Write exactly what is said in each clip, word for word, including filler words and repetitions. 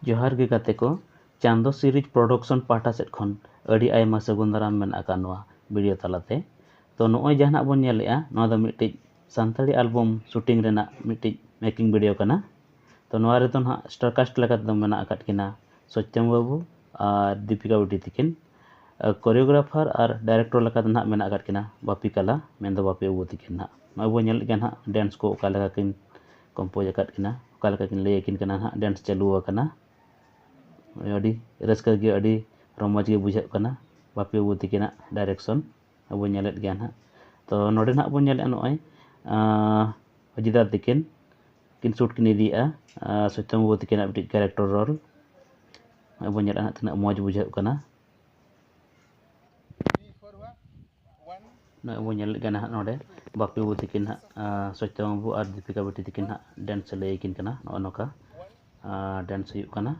ᱡᱚᱦᱟᱨ ᱜᱮ ᱜᱟᱛᱮ ᱠᱚ, ᱪᱟᱸᱫᱚ ᱥᱤᱨᱤᱡᱽ ᱯᱨᱚᱰᱟᱠᱥᱚᱱ ᱯᱟᱦᱴᱟ ᱥᱮᱫ ᱠᱷᱚᱱ ᱟᱹᱰᱤ ᱟᱭᱢᱟ ᱥᱟᱹᱜᱩᱱ ᱫᱟᱨᱟᱢ ᱢᱮᱱᱟᱜ ᱟᱠᱟᱫ ᱱᱚᱣᱟ ᱵᱷᱤᱰᱤᱭᱳ ᱛᱟᱞᱟᱛᱮ᱾ ᱛᱚ ᱱᱚᱜᱼᱚᱭ ᱡᱟᱦᱟᱱᱟᱜ ᱵᱚᱱ ᱧᱮᱞᱮᱜᱼᱟ, ᱱᱚᱣᱟ ᱫᱚ ᱢᱤᱫᱴᱤᱡ ᱥᱟᱱᱛᱟᱲᱤ ᱟᱞᱵᱚᱢ ᱥᱩᱴᱤᱝ ᱨᱮᱱᱟᱜ ᱢᱤᱫᱴᱤᱡ ᱢᱮᱠᱤᱝ ᱵᱷᱤᱰᱤᱭᱳ ᱠᱟᱱᱟ᱾ ᱛᱚ ᱱᱚᱣᱟ ᱨᱮᱫᱚ ᱱᱟᱦᱟᱜ ᱥᱴᱟᱨ ᱠᱟᱥᱴ ᱞᱮᱠᱟ ᱛᱮᱫᱚ ᱢᱮᱱᱟᱜ ᱟᱠᱟᱫ ᱠᱤᱱᱟ ᱥᱚᱛᱭᱚᱢ ᱵᱟᱹᱵᱩ ᱟᱨ ᱫᱤᱯᱤᱠᱟ ᱵᱤᱴᱤ ᱛᱤᱠᱤᱱ᱾ ᱠᱳᱨᱤᱭᱳᱜᱨᱟᱯᱷᱟᱨ ᱟᱨ ᱰᱟᱭᱨᱮᱠᱴᱚᱨ ᱞᱮᱠᱟ ᱫᱚ ᱱᱟᱦᱟᱜ ᱢᱮᱱᱟᱜ ᱟᱠᱟᱫ ᱠᱤᱱᱟ ᱵᱟᱯᱤ ᱠᱟᱞᱟ, ᱢᱮᱱᱫᱚ ᱵᱟᱯᱤ ᱵᱟᱹᱵᱩ ᱛᱤᱠᱤᱱ ᱱᱟᱦᱟᱜ᱾ ᱱᱚᱜᱼᱚᱭ ᱵᱚᱱ ᱧᱮᱞᱮᱫ ᱜᱮᱭᱟ ᱱᱟᱦᱟᱜ ᱰᱮᱱᱥ ᱠᱚ ᱚᱠᱟ ᱞᱮᱠᱟ ᱠᱤᱱ ᱠᱚᱢᱯᱳᱡᱽ ᱟᱠᱟᱫ ᱠᱤᱱᱟ, ᱚᱠᱟ ᱞᱮᱠᱟ ᱠᱤᱱ ᱞᱟᱹᱭ ᱟᱹᱠᱤᱱ ᱠᱟᱱᱟ ᱱᱟᱦᱟᱜ, ᱰᱮᱱᱥ ᱪᱟᱹᱞᱩ ᱟᱠᱟᱱᱟ᱾ ᱟᱹᱰᱤ ᱨᱟᱹᱥᱠᱟᱹ ᱜᱮ, ᱟᱹᱰᱤ ᱨᱚᱢᱚᱡᱽ ᱜᱮ ᱵᱩᱡᱷᱟᱹᱜ ᱠᱟᱱᱟ ᱵᱟᱯᱤ ᱵᱟᱹᱵᱩ ᱛᱤᱠᱤᱱᱟᱜ ᱰᱟᱭᱨᱮᱠᱥᱚᱱ᱾ ᱟᱵᱚ ᱧᱮᱞᱮᱫ ᱜᱮᱭᱟ ᱱᱟᱦᱟᱜ᱾ ᱛᱚ ᱱᱚᱰᱮ ᱱᱟᱦᱟᱜ ᱵᱚᱱ ᱧᱮᱞᱮᱫᱼᱟ ᱱᱚᱜᱼᱚᱭ, ᱟᱸ, ᱚᱡᱤᱛ ᱫᱟ ᱛᱤᱠᱤᱱ ᱠᱤᱱ ᱥᱩᱴ ᱠᱤᱱ ᱤᱫᱤᱭᱮᱫᱼᱟ, ᱟᱸ, ᱥᱚᱛᱭᱚᱢ ᱵᱟᱹᱵᱩ ᱛᱤᱠᱤᱱᱟᱜ ᱢᱤᱫᱴᱤᱡ ᱠᱮᱨᱮᱠᱴᱚᱨ ᱨᱳᱞ᱾ ᱱᱚᱜᱼᱚᱭ ᱵᱚᱱ ᱧᱮᱞᱮᱫᱼᱟ ᱱᱟᱦᱟᱜ ᱛᱤᱱᱟᱹᱜ ᱢᱚᱡᱽ ᱵᱩᱡᱷᱟᱹᱜ ᱠᱟᱱᱟ᱾ ᱱᱚᱜᱼᱚᱭ ᱵᱚᱱ ᱧᱮᱞᱮᱫ ᱜᱮᱭᱟ ᱱᱟᱦᱟᱜ ᱱᱚᱰᱮ ᱵᱟᱯᱤ ᱵᱟᱹᱵᱩ ᱛᱤᱠᱤᱱ ᱱᱟᱦᱟᱜ, ᱟᱸ, ᱥᱚᱛᱭᱚᱢ ᱵᱟᱹᱵᱩ ᱟᱨ ᱫᱤᱯᱤᱠᱟ ᱵᱤᱴᱤ ᱛᱤᱠᱤᱱ ᱱᱟᱦᱟᱜ ᱰᱮᱱᱥ ᱞᱟᱹᱭ ᱟᱹᱠᱤᱱ ᱠᱟᱱᱟ᱾ ᱱᱚᱜᱼᱚ ᱱᱚᱝᱠᱟ, ᱟᱸ, ᱰᱮᱱᱥ ᱦᱩᱭᱩᱜ ᱠᱟᱱᱟ᱾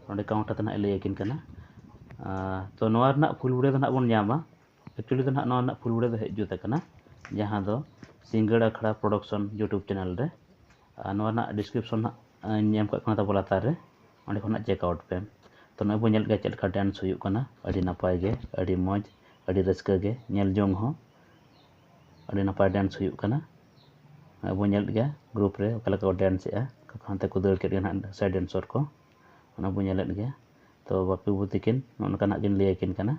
ᱱᱚᱰᱮ ᱠᱟᱣᱩᱱᱴ ᱟᱛᱮ ᱱᱟᱦᱟᱜ ᱞᱟᱹᱭ ᱟᱹᱠᱤᱱ ᱠᱟᱱᱟ᱾ ᱟᱸ, ᱛᱚ ᱱᱚᱣᱟ ᱨᱮᱱᱟᱜ ᱯᱷᱩᱞ ᱵᱷᱤᱰᱤᱭᱳ ᱫᱚ ᱱᱟᱦᱟᱜ ᱵᱚᱱ ᱧᱟᱢᱟ᱾ ᱮᱠᱪᱩᱭᱮᱞᱤ ᱫᱚ ᱱᱟᱦᱟᱜ ᱱᱚᱣᱟ ᱨᱮᱱᱟᱜ ᱯᱷᱩᱞ ᱵᱷᱤᱰᱤᱭᱳ ᱫᱚ ᱦᱮᱡ ᱡᱩᱛ ᱟᱠᱟᱱᱟ, ᱡᱟᱦᱟᱸ ᱫᱚ ᱥᱤᱸᱜᱟᱹᱲ ᱟᱠᱷᱲᱟ ᱯᱨᱚᱰᱟᱠᱥᱚᱱ YouTube ᱪᱮᱱᱮᱞ ᱨᱮ᱾ ᱟᱨ ᱱᱚᱣᱟ ᱨᱮᱱᱟᱜ ᱰᱤᱥᱠᱨᱤᱯᱥᱚᱱ ᱱᱟᱦᱟᱜ ᱤᱧ ᱮᱢ ᱠᱟᱜ ᱠᱟᱱᱟ ᱛᱟᱵᱚ ᱞᱟᱛᱟᱨ ᱨᱮ, ᱚᱸᱰᱮ ᱠᱷᱚᱱᱟᱜ ᱪᱮᱠ ᱟᱣᱩᱴ ᱯᱮ᱾ ᱛᱚ ᱱᱚᱜᱼᱚᱭ ᱵᱚᱱ ᱧᱮᱞ ᱜᱮᱭᱟ ᱪᱮᱫ ᱞᱮᱠᱟ ᱰᱮᱱᱥ ᱦᱩᱭᱩᱜ ᱠᱟᱱᱟ, ᱟᱹᱰᱤ ᱱᱟᱯᱟᱭ ᱜᱮ, ᱟᱹᱰᱤ ᱢᱚᱡᱽ, ᱟᱹᱰᱤ ᱨᱟᱹᱥᱠᱟᱹ ᱜᱮ, ᱧᱮᱞ ᱡᱚᱝ ᱦᱚᱸ ᱟᱹᱰᱤ ᱱᱟᱯᱟᱭ ᱰᱮᱱᱥ ᱦᱩᱭᱩᱜ ᱠᱟᱱᱟ᱾ ᱱᱚᱜᱼᱚᱭ ᱵᱚᱱ ᱧᱮᱞᱮᱫ ᱜᱮᱭᱟ ᱜᱨᱩᱯ ᱨᱮ ᱚᱠᱟ ᱞᱮᱠᱟ ᱠᱚ ᱰᱮᱱᱥ ᱮᱜᱼᱟ, ᱦᱟᱱᱛᱮ ᱠᱚ ᱫᱟᱹᱲ ᱠᱮᱫ ᱜᱮ ᱱᱟᱦᱟᱜ ᱥᱟᱭᱤᱰ ᱰᱮᱱᱥᱚᱨ ᱠᱚ᱾ ᱚᱱᱟ ᱵᱚᱱ ᱧᱮᱞᱮᱫ ᱜᱮᱭᱟ᱾ ᱛᱚ ᱵᱟᱯᱤ ᱵᱟᱹᱵᱩ ᱛᱤᱠᱤᱱ ᱱᱚᱜᱼᱚ ᱱᱚᱝᱠᱟ ᱱᱟᱦᱟᱜ ᱠᱤᱱ ᱞᱟᱹᱭ ᱟᱹᱠᱤᱱ ᱠᱟᱱᱟ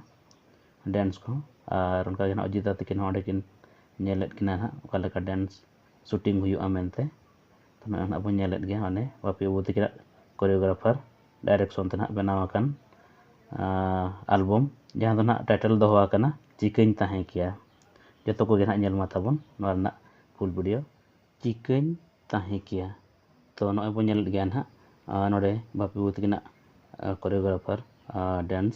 ᱰᱮᱱᱥ ᱠᱚ, ᱟᱨ ᱚᱱᱠᱟ ᱜᱮ ᱱᱟᱦᱟᱜ ᱚᱡᱤᱛ ᱫᱟ ᱛᱤᱠᱤᱱ ᱦᱚᱸ ᱚᱸᱰᱮ ᱠᱤᱱ ᱧᱮᱞᱮᱫ ᱠᱤᱱᱟ ᱱᱟᱦᱟᱜ ᱚᱠᱟ ᱞᱮᱠᱟ ᱰᱮᱱᱥ ᱥᱩᱴᱤᱝ ᱦᱩᱭᱩᱜᱼᱟ ᱢᱮᱱᱛᱮ᱾ ᱛᱚ ᱱᱚᱜᱼᱚᱭ ᱱᱟᱦᱟᱜ ᱵᱚᱱ ᱧᱮᱞᱮᱫ ᱜᱮᱭᱟ, ᱢᱟᱱᱮ ᱵᱟᱯᱤ ᱵᱟᱹᱵᱩ ᱛᱤᱠᱤᱱᱟᱜ ᱠᱳᱨᱤᱭᱳᱜᱨᱟᱯᱷᱟᱨ ᱰᱟᱭᱨᱮᱠᱥᱚᱱ ᱛᱮ ᱱᱟᱦᱟᱜ ᱵᱮᱱᱟᱣ ᱟᱠᱟᱱ, ᱟᱸ, ᱟᱞᱵᱚᱢ, ᱡᱟᱦᱟᱸ ᱫᱚ ᱱᱟᱦᱟᱜ ᱴᱟᱭᱴᱮᱞ ᱫᱚᱦᱚ ᱟᱠᱟᱱᱟ ᱪᱤᱠᱟᱹᱧ ᱛᱟᱦᱮᱸ ᱠᱮᱭᱟ᱾ ᱡᱚᱛᱚ ᱠᱚᱜᱮ ᱱᱟᱦᱟᱜ ᱧᱮᱞ ᱢᱟ ᱛᱟᱵᱚᱱ ᱱᱚᱣᱟ ᱨᱮᱱᱟᱜ ᱯᱷᱩᱞ ᱵᱷᱤᱰᱤᱭᱳ, ᱪᱤᱠᱟᱹᱧ ᱛᱟᱦᱮᱸ ᱠᱮᱭᱟ᱾ ᱛᱚ ᱱᱚᱜᱼᱚᱭ ᱵᱚᱱ ᱧᱮᱞᱮᱫ ᱜᱮᱭᱟ ᱱᱟᱦᱟᱜ, ᱟᱸ, ᱱᱚᱰᱮ ᱵᱟᱯᱤ ᱵᱟᱹᱵᱩ ᱛᱤᱠᱤᱱᱟᱜ, ᱟᱸ, ᱠᱳᱨᱤᱭᱳᱜᱨᱟᱯᱷᱟᱨ, ᱟᱸ, ᱰᱮᱱᱥ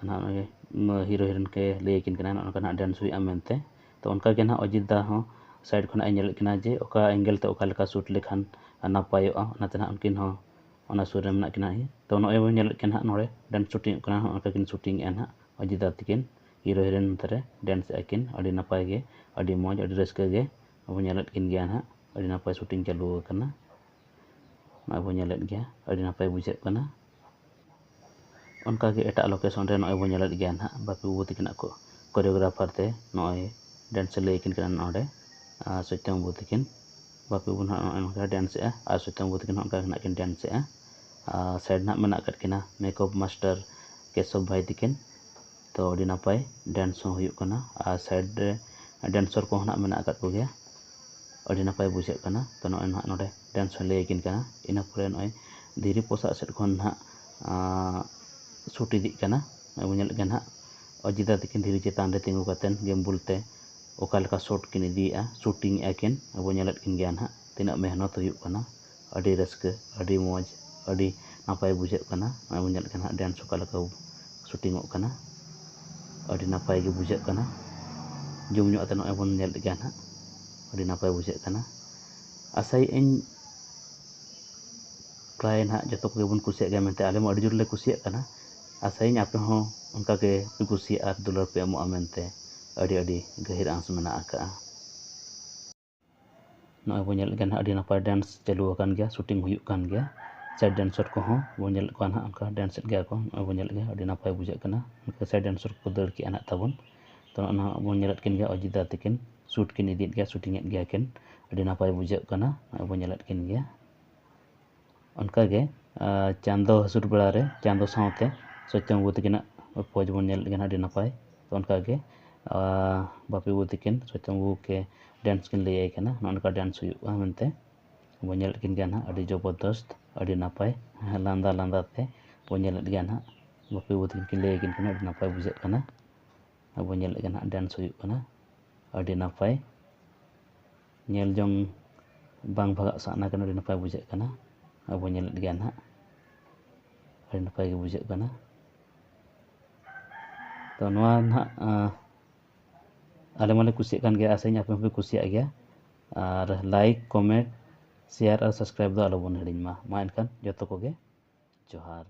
ᱱᱟᱦᱟᱜ ᱱᱚᱜᱼᱚᱭ ᱦᱤᱨᱳ ᱦᱤᱨᱳᱭᱤᱱ ᱠᱮ ᱞᱟᱹᱭ ᱟᱹᱠᱤᱱ ᱠᱟᱱᱟ ᱱᱚᱜᱼᱚ ᱱᱚᱝᱠᱟ ᱱᱟᱦᱟᱜ ᱰᱮᱱᱥ ᱦᱩᱭᱩᱜᱼᱟ ᱢᱮᱱᱛᱮ᱾ ᱛᱚ ᱚᱱᱠᱟ ᱜᱮ ᱱᱟᱦᱟᱜ ᱚᱡᱤᱛ ᱫᱟ ᱦᱚᱸ ᱥᱟᱭᱤᱰ ᱠᱷᱚᱱᱟᱜ ᱮ ᱧᱮᱞᱮᱫ ᱠᱤᱱᱟ ᱡᱮ ᱚᱠᱟ ᱮᱝᱜᱮᱞ ᱛᱮ ᱚᱠᱟ ᱞᱮᱠᱟ ᱥᱩᱴ ᱞᱮᱠᱷᱟᱱ ᱱᱟᱯᱟᱭᱚᱜᱼᱟ, ᱚᱱᱟᱛᱮ ᱱᱟᱦᱟᱜ ᱩᱱᱠᱤᱱ ᱦᱚᱸ ᱚᱱᱟ ᱥᱩᱨ ᱨᱮ ᱢᱮᱱᱟᱜ ᱠᱤᱱᱟ᱾ ᱛᱚ ᱱᱚᱜᱼᱚᱭ ᱵᱚᱱ ᱧᱮᱞᱮᱫ ᱠᱤᱱᱟ ᱱᱟᱦᱟᱜ ᱱᱚᱰᱮ ᱰᱮᱱᱥ ᱥᱩᱴᱤᱝᱚᱜ ᱠᱟᱱᱟ, ᱱᱚᱜᱼᱚ ᱱᱚᱝᱠᱟ ᱠᱤᱱ ᱥᱩᱴᱤᱝ ᱮᱜᱼᱟ ᱱᱟᱦᱟᱜ ᱚᱡᱤᱛ ᱫᱟ ᱛᱤᱠᱤᱱ, ᱦᱤᱨᱳ ᱦᱤᱨᱳᱭᱤᱱ ᱱᱚᱛᱮ ᱨᱮ ᱰᱮᱱᱥ ᱮᱜᱼᱟ ᱠᱤᱱ᱾ ᱟᱹᱰᱤ ᱱᱟᱯᱟᱭ ᱜᱮ, ᱟᱹᱰᱤ ᱢᱚᱡᱽ, ᱟᱹᱰᱤ ᱨᱟᱹᱥᱠᱟᱹ ᱜᱮ ᱟᱵᱚ ᱧᱮᱞᱮᱫ ᱠᱤᱱ ᱜᱮᱭᱟ ᱱᱟᱦᱟᱜ᱾ ᱟᱹᱰᱤ ᱱᱟᱯᱟᱭ ᱥᱩᱴᱤᱝ ᱪᱟᱹᱞᱩ ᱟᱠᱟᱱᱟ᱾ ᱱᱚᱜᱼᱚᱭ ᱵᱚᱱ ᱧᱮᱞᱮᱫ ᱜᱮᱭᱟ, ᱟᱹᱰᱤ ᱱᱟᱯᱟᱭ ᱵᱩᱡᱷᱟᱹᱜ ᱠᱟᱱᱟ᱾ ᱚᱱᱠᱟᱜᱮ ᱮᱴᱟᱜ location ᱨᱮ ᱱᱚᱜᱼᱚᱭ ᱵᱚᱱ ᱧᱮᱞᱮᱫ ᱜᱮᱭᱟ ᱱᱟᱦᱟᱜ, ᱵᱟᱯᱤ ᱵᱟᱹᱵᱩ ᱛᱟᱹᱠᱤᱱᱟᱜ ᱠᱚ choreographer ᱛᱮ ᱱᱚᱜᱼᱚᱭ dance ᱮ ᱞᱟᱹᱭ ᱟᱹᱠᱤᱱ ᱠᱟᱱᱟ ᱱᱚᱰᱮ᱾ ᱟᱨ ᱥᱚᱛᱭᱚᱢ ᱵᱟᱹᱵᱩ ᱛᱟᱹᱠᱤᱱ, ᱵᱟᱯᱤ ᱵᱟᱹᱵᱩ ᱱᱟᱦᱟᱜ ᱱᱚᱜᱼᱚᱭ ᱱᱚᱝᱠᱟ dance ᱮᱜᱼᱟ, ᱟᱨ ᱥᱚᱛᱭᱚᱢ ᱵᱟᱹᱵᱩ ᱛᱟᱹᱠᱤᱱ ᱦᱚᱸ ᱚᱱᱠᱟ ᱜᱮ ᱱᱟᱦᱟᱜ ᱠᱤᱱ dance ᱮᱜᱼᱟ᱾ ᱟᱨ side ᱱᱟᱦᱟᱜ ᱢᱮᱱᱟᱜ ᱟᱠᱟᱫ ᱠᱤᱱᱟ makeup master ᱠᱮᱥᱚᱵ ᱵᱷᱟᱭ ᱛᱟᱹᱠᱤᱱ᱾ ᱛᱚ ᱟᱹᱰᱤ ᱱᱟᱯᱟᱭ dance ᱦᱚᱸ ᱦᱩᱭᱩᱜ ᱠᱟᱱᱟ, ᱟᱨ side ᱨᱮ dancer ᱠᱚᱦᱚᱸ ᱱᱟᱦᱟᱜ ᱢᱮᱱᱟᱜ ᱟᱠᱟᱫ ᱠᱚᱜᱮᱭᱟ᱾ ᱟᱹᱰᱤ ᱱᱟᱯᱟᱭ ᱵᱩᱡᱷᱟᱹᱜ ᱠᱟᱱᱟ᱾ ᱛᱚ ᱱᱚᱜᱼᱚᱭ ᱱᱟᱦᱟᱜ ᱱᱚᱰᱮ dance ᱦᱚᱸ ᱞᱟᱹᱭ ᱟᱹᱠᱤᱱ ᱠᱟᱱᱟ᱾ ᱤᱱᱟᱹ ᱯᱚᱨᱮ ᱱᱚᱜᱼᱚᱭ ᱫᱷᱤᱨᱤ ᱯᱚᱥᱟᱜ ᱥᱮᱫ ᱠᱷᱚᱱ ᱱᱟᱦᱟᱜ, ᱟᱸ, shoot ᱤᱫᱤᱜ ᱠᱟᱱᱟ᱾ ᱱᱚᱜᱼᱚᱭ ᱵᱚᱱ ᱧᱮᱞᱮᱫ ᱜᱮᱭᱟ ᱱᱟᱦᱟᱜ, ᱚᱡᱤᱛᱟ ᱛᱟᱹᱠᱤᱱ ᱫᱷᱤᱨᱤ ᱪᱮᱛᱟᱱ ᱨᱮ ᱛᱤᱸᱜᱩ ᱠᱟᱛᱮᱫ gimbal ᱛᱮ ᱚᱠᱟ ᱞᱮᱠᱟ shot ᱠᱤᱱ ᱤᱫᱤᱭᱮᱫᱼᱟ, shooting ᱮᱫᱼᱟ ᱠᱤᱱ, ᱟᱵᱚ ᱧᱮᱞᱮᱫ ᱠᱤᱱ ᱜᱮᱭᱟ ᱱᱟᱦᱟᱜ᱾ ᱛᱤᱱᱟᱹᱜ ᱢᱮᱦᱱᱚᱛ ᱦᱩᱭᱩᱜ ᱠᱟᱱᱟ, ᱟᱹᱰᱤ ᱨᱟᱹᱥᱠᱟᱹ, ᱟᱹᱰᱤ ᱢᱚᱡᱽ, ᱟᱹᱰᱤ ᱱᱟᱯᱟᱭ ᱵᱩᱡᱷᱟᱹᱜ ᱠᱟᱱᱟ᱾ ᱱᱚᱜᱼᱚᱭ ᱵᱚᱱ ᱧᱮᱞᱮᱫ ᱠᱟᱱᱟ ᱱᱟᱦᱟᱜ dance ᱚᱠᱟ ᱞᱮᱠᱟ shooting ᱚᱜ ᱠᱟᱱᱟ, ᱟᱹᱰᱤ ᱱᱟᱯᱟᱭ ᱜᱮ ᱵᱩᱡᱷᱟᱹᱜ ᱠᱟᱱᱟ᱾ Zoom ᱧᱚᱜ ᱠᱟᱛᱮ ᱱᱚᱜᱼᱚᱭ ᱵᱚᱱ ᱧᱮᱞᱮᱫ ᱜᱮᱭᱟ ᱱᱟᱦᱟᱜ, ᱟᱹᱰᱤ ᱱᱟᱯᱟᱭ ᱵᱩᱡᱷᱟᱹᱜ ᱠᱟᱱᱟ᱾ ᱟᱥᱟᱭᱮᱫ ᱟᱹᱧ ᱯᱨᱟᱭ ᱱᱟᱦᱟᱜ ᱡᱚᱛᱚ ᱠᱚᱜᱮ ᱵᱚᱱ ᱠᱩᱥᱤᱭᱟᱜ ᱜᱮᱭᱟ ᱢᱮᱱᱛᱮ, ᱟᱞᱮ ᱢᱟ ᱟᱹᱰᱤ ᱡᱳᱨ ᱞᱮ ᱠᱩᱥᱤᱭᱟᱜ ᱠᱟᱱᱟ᱾ ᱟᱥᱟᱭᱟᱹᱧ ᱟᱯᱮ ᱦᱚᱸ ᱚᱱᱠᱟ ᱜᱮ ᱯᱮ ᱠᱩᱥᱤᱭᱟᱜᱼᱟ ᱟᱨ ᱫᱩᱞᱟᱹᱲ ᱯᱮ ᱮᱢᱚᱜᱼᱟ ᱢᱮᱱᱛᱮ ᱟᱹᱰᱤ ᱟᱹᱰᱤ ᱜᱟᱹᱦᱤᱨ ᱟᱸᱥ ᱢᱮᱱᱟᱜ ᱟᱠᱟᱫᱼᱟ᱾ ᱱᱚᱜᱼᱚᱭ ᱵᱚᱱ ᱧᱮᱞᱮᱫ ᱜᱮᱭᱟ ᱱᱟᱦᱟᱜ, ᱟᱹᱰᱤ ᱱᱟᱯᱟᱭ dance ᱪᱟᱹᱞᱩ ᱟᱠᱟᱱ ᱜᱮᱭᱟ, shooting ᱦᱩᱭᱩᱜ ᱠᱟᱱ ᱜᱮᱭᱟ᱾ Side dancer ᱠᱚᱦᱚᱸ ᱵᱚᱱ ᱧᱮᱞᱮᱫ ᱠᱚᱣᱟ ᱱᱟᱦᱟᱜ, ᱚᱱᱠᱟ dance ᱮᱫ ᱜᱮᱭᱟ ᱠᱚ᱾ ᱱᱚᱜᱼᱚᱭ ᱵᱚᱱ ᱧᱮᱞᱮᱫ ᱜᱮᱭᱟ, ᱟᱹᱰᱤ ᱱᱟᱯᱟᱭ ᱵᱩᱡᱷᱟᱹᱜ ᱠᱟᱱᱟ᱾ ᱚᱱᱠᱟ side dancer ᱠᱚ ᱫᱟᱹᱲ ᱠᱮᱜᱼᱟ ᱱᱟᱦᱟᱜ ᱛᱟᱵᱚᱱ᱾ ᱛᱚ ᱱᱚᱜᱼᱚᱭ ᱱᱟᱦᱟᱜ ᱵᱚᱱ ᱧᱮᱞᱮᱫ ᱠᱤᱱ ᱜᱮᱭᱟ, ᱚᱡᱤᱛᱟ ᱛᱟᱹᱠᱤᱱ shoot ᱠᱤᱱ ᱤᱫᱤᱭᱮᱫ ᱜᱮᱭᱟ, shooting ᱮᱫ ᱜᱮᱭᱟ ᱠᱤᱱ᱾ ᱟᱹᱰᱤ ᱱᱟᱯᱟᱭ ᱵᱩᱡᱷᱟᱹᱜ ᱠᱟᱱᱟ, ᱱᱚᱜᱼᱚᱭ ᱵᱚᱱ ᱧᱮᱞᱮᱫ ᱠᱤᱱ ᱜᱮᱭᱟ᱾ ᱚᱱᱠᱟᱜᱮ, ᱟᱨ ᱪᱟᱸᱫᱚ ᱦᱟᱹᱥᱩᱨ ᱵᱮᱲᱟ ᱨᱮ ᱪᱟᱸᱫᱚ ᱥᱟᱶᱛᱮ ᱥᱚᱛᱭᱚᱢ ᱵᱟᱹᱵᱩ ᱛᱟᱹᱠᱤᱱᱟᱜ pose ᱵᱚᱱ ᱧᱮᱞᱮᱫ ᱠᱟᱱᱟ, ᱟᱹᱰᱤ ᱱᱟᱯᱟᱭ᱾ ᱛᱚ ᱚᱱᱠᱟᱜᱮ, ᱟᱨ ᱵᱟᱯᱤ ᱵᱟᱹᱵᱩ ᱛᱟᱹᱠᱤᱱ ᱥᱚᱛᱭᱚᱢ ᱵᱟᱹᱵᱩ ᱠᱮ dance ᱠᱤᱱ ᱞᱟᱹᱭ ᱟᱭ ᱠᱟᱱᱟ, ᱱᱚᱜᱼᱚ ᱱᱚᱝᱠᱟ dance ᱦᱩᱭᱩᱜᱼᱟ ᱢᱮᱱᱛᱮ ᱵᱚᱱ ᱧᱮᱞᱮᱫ ᱠᱤᱱ ᱜᱮᱭᱟ ᱱᱟᱦᱟᱜ᱾ ᱟᱹᱰᱤ ᱡᱚᱵᱚᱨᱫᱚᱥᱛ, ᱟᱹᱰᱤ ᱱᱟᱯᱟᱭ, ᱞᱟᱸᱫᱟ ᱞᱟᱸᱫᱟ ᱛᱮ ᱵᱚᱱ ᱧᱮᱞᱮᱫ ᱜᱮᱭᱟ ᱱᱟᱦᱟᱜ᱾ ᱵᱟᱯᱤ ᱵᱟᱹᱵᱩ ᱛᱟᱹᱠᱤᱱ ᱠᱤᱱ ᱞᱟᱹᱭ ᱟᱹᱠᱤᱱ ᱠᱟᱱᱟ, ᱟᱹᱰᱤ ᱱᱟᱯᱟᱭ ᱵᱩᱡᱷᱟᱹᱜ ᱠᱟᱱᱟ᱾ ᱟᱵᱚ ᱧᱮᱞᱮᱫ ᱜᱮᱭᱟ ᱱᱟᱦᱟᱜ, dance ᱦᱩᱭᱩᱜ ᱠᱟᱱᱟ, ᱟᱹᱰᱤ ᱱᱟᱯᱟᱭ᱾ ᱧᱮᱞ ᱡᱚᱝ ᱵᱟᱝ ᱵᱷᱟᱜᱟᱜ ᱥᱟᱦᱱᱟ ᱠᱟᱱᱟ, ᱟᱹᱰᱤ ᱱᱟᱯᱟᱭ ᱵᱩᱡᱷᱟᱹᱜ ᱠᱟᱱᱟ᱾ ᱟᱵᱚ ᱧᱮᱞᱮᱫ ᱜᱮᱭᱟ ᱱᱟᱦᱟᱜ, ᱟᱹᱰᱤ ᱱᱟᱯᱟᱭ ᱜᱮ ᱵᱩᱡᱷᱟᱹᱜ ᱠᱟᱱᱟ᱾ ᱛᱚ ᱱᱚᱣᱟ ᱱᱟᱦᱟᱜ, ᱟᱸ, ᱟᱞᱮ ᱢᱟᱞᱮ ᱠᱩᱥᱤᱭᱟᱜ ᱠᱟᱱ ᱜᱮᱭᱟ, ᱟᱥᱟᱧ ᱟᱯᱮ ᱦᱚᱸᱯᱮ ᱠᱩᱥᱤᱭᱟᱜ ᱜᱮᱭᱟ᱾ ᱟᱨ like, comment, share ᱟᱨ subscribe ᱫᱚ ᱟᱞᱚᱵᱚᱱ ᱦᱤᱲᱤᱧ ᱢᱟ᱾ ᱢᱟ ᱮᱱᱠᱷᱟᱱ ᱡᱚᱛᱚ ᱠᱚᱜᱮ ᱡᱚᱦᱟᱨ᱾